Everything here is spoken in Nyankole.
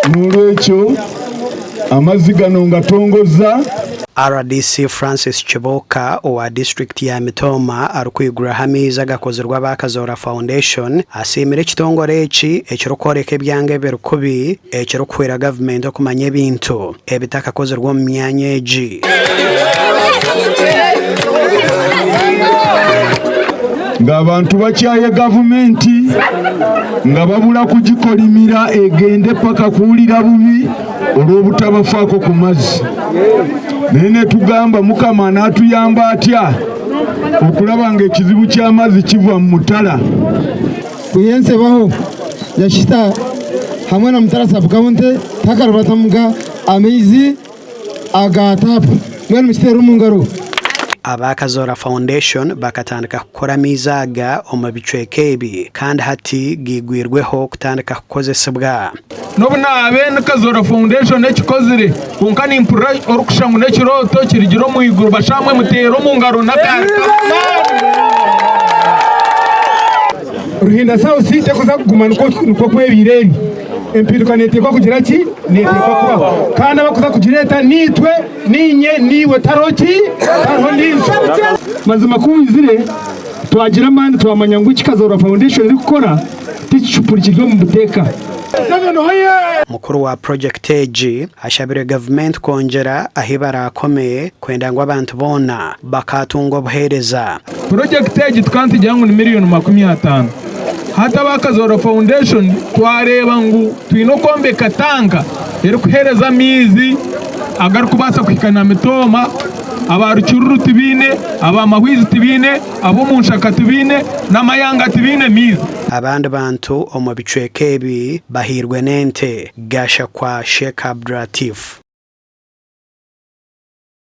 N'olwekyo amazzi gano ngatongoza. Rdc Francis Kibuuka owa disiturikiti ya Mitooma arikwiguraho amaizi agakozirwe aba Kazoora Foundation asiimire ekitongore eki ekirikworeka ebyanga ebiri kubi ekirikuhwera gavumenti okumanya ebintu ebitakakozirwe omu myanya egi. Nga abantu bakyaye gavumenti nga babura kugikorimira egende paka kuhurira bubi olw'obutabafaako ku mazzi. Naye netugamba Mukama anatuyamba atya okulaba nga ekizibu ky'amazzi kiva mu mutara. Kwiha ensi ebaho, Nyakishita hamwe na Mutara sub county tihakarubatamuga amaizi aga taapu. Mbwenu mukiteere omu ngaro. Aba Kazoora Foundation bakatandika kukora amaizi aga omu bicweka ebi kandi hati gaigwirweho kutandika kukozesibwa. N'obu naabe ni Kazoora Foundation ekikozire, kwonka nimpurira orikushusha ngu n'ekirooto kirugire omu iguru. Bashamwe muteere omu ngaro n'akaari k'amaani. Ruhinda South tekuza kuguma nikwo kwebaire eri. Empinduka neteekwa kugira ki? Neteekwa kubaho. Kandi abakuza kugireeta niitwe, niinye, niiwe tariho ki? Tariho ondiijo. Mazima ku waizire twagira amaani twamanya ngu eki Kazoora Foundation erikukora tikicupuri kiri omu buteeka. Mukuru wa purojekiti egi ashabire gavumenti kwongyera ahi baraakome kwenda ngu abantu boona bakaatunga obuheereza. Purojekiti egi tukaba nitugira ngu ni miriyoni 50. Hati aba Kazoora Foundation twareeba ngu twine okwombeka tanka erikuheereza amaizi agarikubaasa kuhika na Mitooma, aba Rucururu tibaine, aba Mahwizi tibaine, ab'omunshaka tibaine, n'amayanga tibaine maizi. Abandi bantu omu bicweka ebi bahairwe n'ente, Gashakwa Sheikh Abdulatif.